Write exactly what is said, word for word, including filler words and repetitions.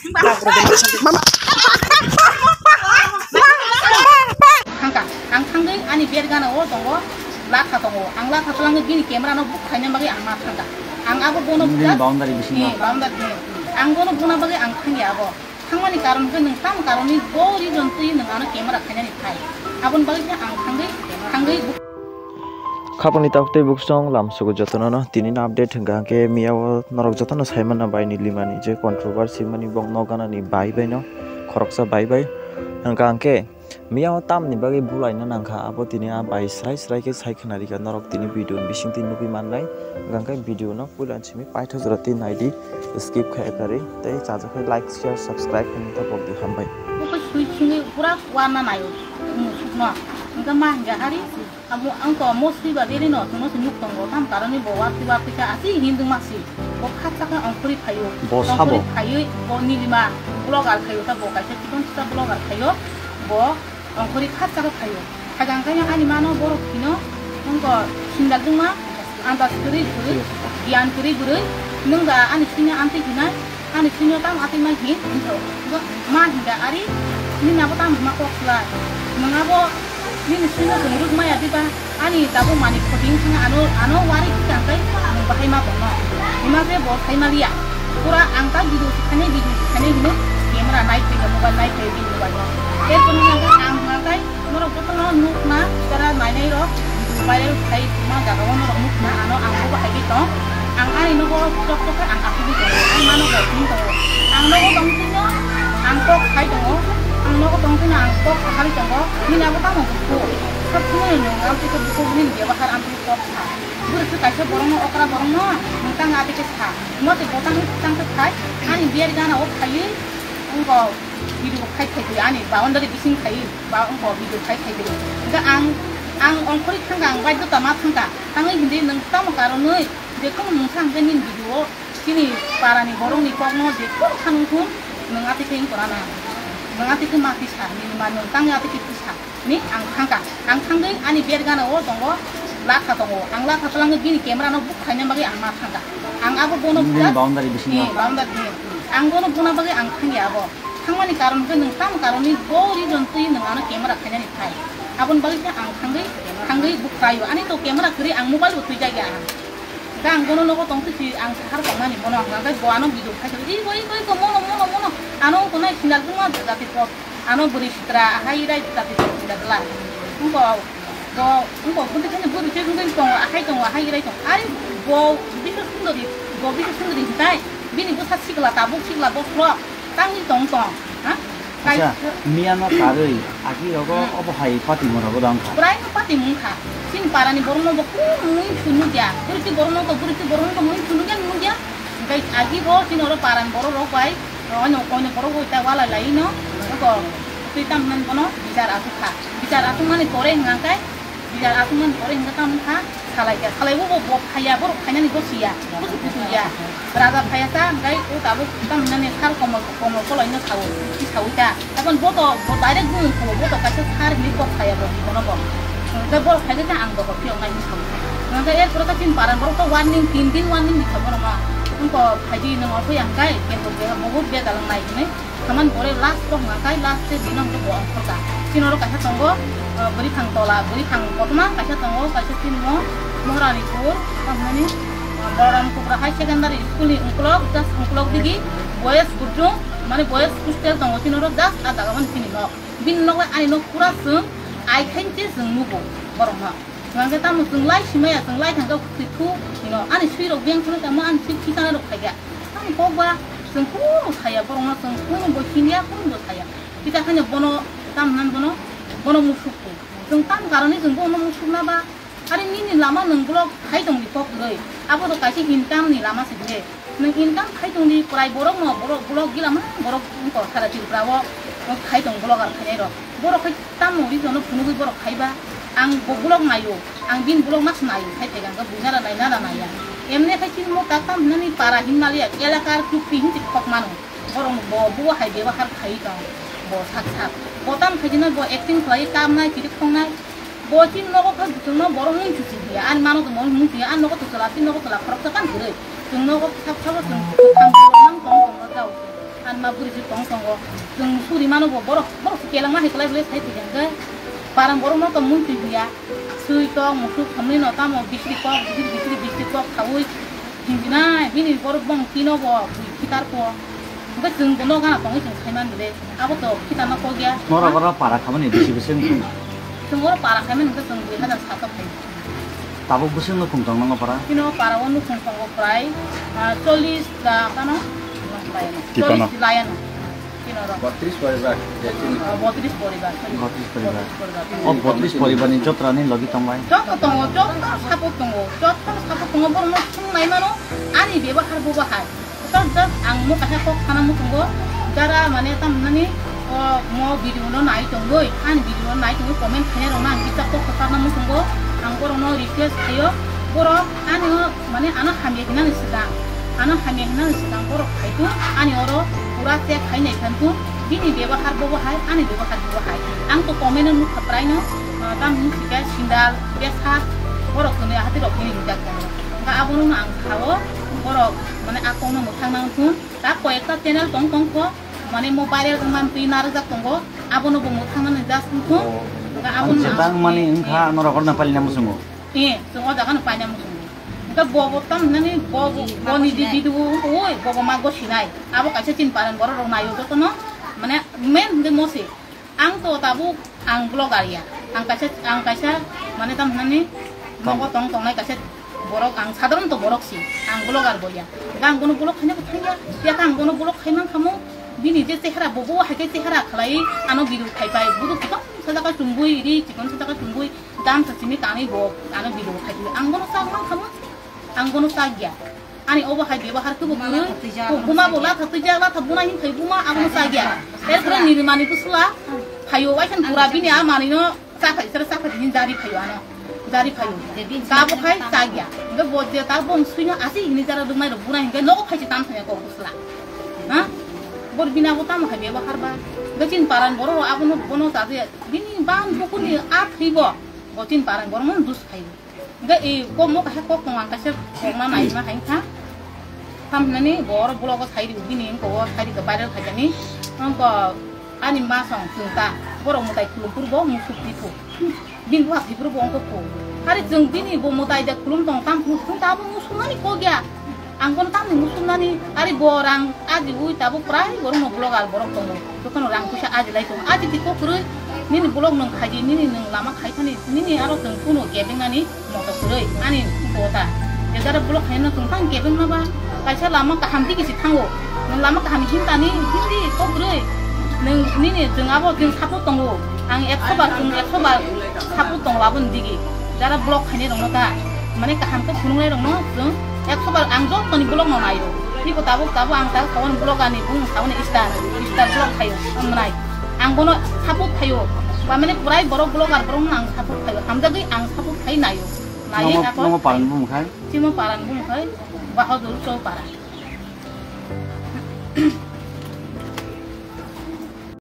Thangka, ang thangwi ani bed gana o tongo, latha tongo. Ang latha twlangwi bini camera no book khaina bagwi ang ma thangka. Ang abo bono Nini buja-, boundary bisingo. Ni boundary ni. Ang bono buna bagwi ang thangya abo. Thangmani karon khe nwng tamo karonni bo reason twi nwng ano camera khainani phai. Aboni bagwi khe ang thangwi, thangwi book Khapangni taktwi buksong lamsugo jotono no tini no update hwnkha hwnkhe miyao norok jotono saimanna bai ni limani je controversy mani bok noganani bai bai no khoroksa bai bai hwnkha hwnkhe miyao tamni bagwi bulaina nangkha abo tini a bai srai srai khe sai khwnarikha norok tini video ni bisingtwi nugwi mannai hwnkha hwnkhe video no puila simi paithago jora twi naidi skip khai kari tei chajakhe like share subscribe hwnwi tabok di hambai. Bukhe sui sungwi pura warna naio musukno hwnkhe ma hwnkha hari. Amo ang to mostly ba beri no, tongno se nuk tongo, tam karoni bo warti warti ka asi hindung masi. Bo khatsa ka ongkhori phaio. Bo sabo. Ongkhori phaioi bo nilima blogger phaio ta bo kaisa chikon chikon blogger phaio. Bo ongkhori khatsa ka phaio. Hagang kanya ani mano borok phino, nungko sindal dungma, andas kwrwi kwrwi, giyan kwrwi kwrwi, nung da ani sini anti hinai, Ani sini tam atwi ma hin, hinso. Bo ma hinda ari, nini abo tam ma kok sla. Nung abo, nini sini tong ruk maya diba, ani tabo mani khoting thang ano, ano wari ki tang kai, nung bahai ma kono. Ima se bo khai ma liya. Pura ang ta video sikhane, video sikhane hino, camera nai thai, mobile nai thai, video bai. Erpor ni ang ta ang ma kai, Norok jotono nukna, tara nainai rok, viral khai ma jaga o norok nukna, ano ang bo bahai tong. Ang ani nogo chok chok khe ang asugwi tongo, ang mano bo thung tongo. Ang nogo tong thwino, ang kok khai tongo, ang nogo tong thwino, ang kok sahari tongo, nini abo tamo buku. Sab sumai no, ang tei buku nini bebahar ang tei kok sa. Bwrwi khe kaisa borokno okra borokno, nung tang ati khe sa. Mo tei botang tang khe khai, ani biyar gana o khaiwi, wngkok video khai khai ani boundary bising khai. Ba wngkha video khai khai de. Hingke ang, ang ongkhorwi thangkha, ang baidhota ma thangkha. Tangwi hindi nwng tamo karonwi je kunu mungsa hingke nini video o chini parani borokni kokno je kunu khanung thung nwng atwi khe wngkora na. Nwng atwi khe ma tisa, nini ma nwng tangwi atwi khe tisa. Ni ang thangkha. Ang thangwi ani bed gana o tongo, latha tongo. Ang latha twlangwi bini camera no book khaina bagwi ang ma thangkha. Ang abo bono Nini boundary bisingo. Ni boundary ni. Ang bono buna bagwi ang thangya abo. Thangmani karon khe nwng tamo karonni bo reason twi nwng ano camera khainani phai. Aboni bagwi khe ang thangwi, thangwi bukhlaio. Ani to camera kwrwi ang mobile bo twijak ya ang. Hwnkhe ang bono nogo tong twi si ang sahar tongmani bono hwnkha khe bo ano video khai khe, "Iko, iko, iko, mono, mono, mono." Ano wngkha nai sindal buma jati pok. Ano bwrwi sitra ahai rai jati pok sindal la. Wngkha bo, wngkha bo twi khe bwrwi twi wngwi tongo, ahai tongo, ahai rai tongo. Ari bo bisa sundori, bo bisa sundori hwnkhe bini bwsa sikla tabuk sikla bokhorok. Tangwi tong tong, ha? Acha, kaisa miya no karwi, agi rogo Hmm. obo hai pati mora bo dang kha. Bwrai no pati mung kha. Chini para ni borok no bo kunu mui sunu dia. Bwrwi ti borok no to, bwrwi ti borok no to mui sunu dia, nung dia. Hingke agi bo chini oro para ni borok rok bai, oro no koi no borok rok ta wala lai no. Ko twi tam nan bono bichar asuk kha. Bichar asuk mani pore hingka kai. Bichar aswk mani pore hingke tamo wngkha, salai kha. Salai bo bo phaiya, borok phainani bo siya. Kusu kusu ya. Raja phaiya ta, hingke o tabuk tamo hinani sar komol, komol koloi no sao, ki saui ta. Aboni bo to, bo direct bumung kho, bo to kaisa sar hinui kok saya bo, bono bo. Hingke borok phaikhe khe ang dohor phiyok nai hinui sao. Hingke er pore khe chini paran borok to warning, tin din warning ni kha borok no. Wngko phaidi nwng ophai ang kai, kebo keha bo bo bega lang nai hinui. Saman pore last bo hwnka kai, last se bini hwnke bo ongkhorka. Chini oro kaisa tongo, ah, bwrwi thang tola, bwrwi thang kotorma kaisa tongo, kaisa chini mo Moharanipur, tamo hwnani, ah, Balaram Kupra High Secondary School ni ungkulok, just ungkulok digi, boys kuchung, mane boys hostel tongo chini oro, just ah jaga mani chini nok. Bini nok bai ani nok pura chwng ai khainche chwng nugo borok no. Hwnkhe tamo chwng lai simaya, chwng lai thangkhe twi thu hino. Ani swirok beng phano tamo ani swi khichana rok khaikha. Tamo kokba chwng kunu saya, borokno chwng kunu bo siniya, kunu bo saya. Kisa haino bono tamo hwnani bono, bono musuk. Chwng tamo karoni chwng bono musuk na ba? Ari nini lama nwng bolok khai tongdi kok kwrwi. Abo to kaisa income ni lama se de. Nwng income khai tongdi, prai borok no, borok, bolok gila ma, borok wngkha sara Tripura o khai tong bolok ar khainai rok. Borok khai tamo ri jono phunugwi borok khaiba. Ang bo bolok naio, ang bini bolok mas naio, khai thai ang buina ra nai, nana naiya. Emne khai chini mo tak tam hinani para hinmaliya, elakar chukti hinti khok mano. Borok bo, bo hai bebahar khai tong, bo sak sak. Bo tam khai dino, bo acting khlai, kam nai, kiri khong nai. Bo chini nogo kha chwngno borok mung chuchi dia, ani mano to mung chuya, ani nogo to chwla, chini nogo chwla khoroksa kan kwrwi. Chwng nogo sab sabo chwng kwthang mang tong tong no jao. Ma bwrwi se tong tongo. Chwng suri mano bo borok, borok se kelangma hai kwlai bwlai sai thwikha hwnkhe. Parang borok no to mui twi huya. Sui tok musuk samni no tamo bisri kok, bisri bisri bisri kok khaui. Hinjinai bini borok bong tino bo bui khitar ko. Hwnkhe chwng bo no gana tongwi chwng sai man bwle. Abo to khitar no kok ya. Norok oro para khamani bisi bisi wngkha. Chwng oro para khaimani hwnkhe chwng dui hazar sato khai. Tabuk bwswk nukhung tong nango para? Chini o para o nukhung tongo prai, ah, chollish ta phano. Tipano. Chollish layano. Chini oro. Botris poribar. Ah, botris poribar, sorry. Botris poribar. Botris poribar. O botris poribar ni joto ni logi tong bai? Joto tongo, joto support tongo, joto support tongo, borok no sung nai mano, ani bebahar bo bahai. Just, just ang mo kaisa kok sana muchungo, jara mane tam nani, o, mo video no nai tongoi, ani video no nai tongoi comment khaina rok na ang kisa kok sana muchungo, ang borok no request khayo, borok ani o mane ano hamya hinani swkang, ano hamya hinani swkang borok khai tu, ani oro pura check khai nai khan tu, bini bebahar bo bo hai, ani bebahar bo bo hai, ang to comment no nukha prai no, o, tam ni sika sindal, besa, borok kene hati rok kene rijak tongo, hingke abono ang sao, borok mane a kok no mwthang nang thun. Ta koyekta channel tong tong kho, mane mo viral wngmani twi narwkjak tongo, abono bo mwthangmani just wngkho. Oh. Hwnkhe abono ang jeta wngmani wngkha norok orna pailina muchungo. Eh, chwng o jaga no paina muchungo. Hwnkhe bo bo tam hinani bo bo, bo ni di video wngkha oi, bo bo ma gosinai. Abo kaisa chini paran borok rok naio jotono, mane main hwnkhe mo se. Ang to tabuk ang vlogger ya. Ang kaisa, ang kaisa mane tam hinani nogo tong tongnai kaisa borok, ang sadharon to borok si. Ang vlogger bo ya. Ang bono vlog khaina bo thangya. Ya ang bono vlog khaiman khamu. Bini je chehra bo bo hai khe chehra khlai ano video khai pai. Budu kutam sajaka chumbui ri chikon sajaka chumbui dam sa simi tanwi bo ano video khai. Ang bono chak man khamu. Ang bono chak ya. Ani obo hai bebahar khe bo kwrwi. Buma bo latha twijak, latha buna hin khai buma abono chagya. Erpore nini mani bwsla phaio, waikhan pura bini a manino chakhai sara chakhai hin jari phaio ano. Jari phaio. Kabo khai chagya. Hwnkhe bo je ta bong suino asi hini jara rwknai rok buna hinkhe nogo phaichi tam thangya kok bwsla. Ha? Bor bini abo tamo hai bebahar ba. Hwnkhe chini paran borok rok abono bono chajaya. Bini ban bukurni a thwibo. Bo chini paran borok no dus phaio. Hingke i kok mo kaisa kok tong ang kaisa kok ma nai ma hai kha. Tam hinani bo oro vlog o sai ri bini wngko o sai ri viral khaijani. Wngko ani ma song chwng ta borok mwtai khulum phuru bo musuk di phu. Bini buha thwi phuru bo wngko phu. Hari chwng bini bo mwtai da khulum tong tam phu chwng ta bo musuk mani kok ya. Ang bono tamni muchungnani, ari bo rang ajiui tabuk prai borokno vlogger borok tongo. Jotono rang puisa ajilai tongo. Aji tiko kwrwi, nini vlog nwng khaidi, nini nwng lama khai thani, nini aro chwng kuno kebengnani moto kwrwi, ani kota. Jejara vlog khaina chwng tang kebengma ba, kaisa lama kaham digi si thango. Nwng lama kaham himtani, hindi kok kwrwi. Nwng nini chwng abo chwng support tongo. Ang ekso bar, chwng ekso bar support tongo aboni digi. Jara vlog khainai rokno ta, mane kaham khe phunuknai rokno chwng ekso bar ang jottoni vlog no naio. Tiko tabuk tabuk ang ta saboni vlog ani bung saboni star, star vlog khaio, ang mwnai. Ang bono support khaio. Ba mane purai borok vlogger borok no ang support khaio. Hamjagwi ang support khai naio. Naiwi Nomo, ako nomo paran bumung khai? Chimo paran bumung khai, Bahadur Chowpara.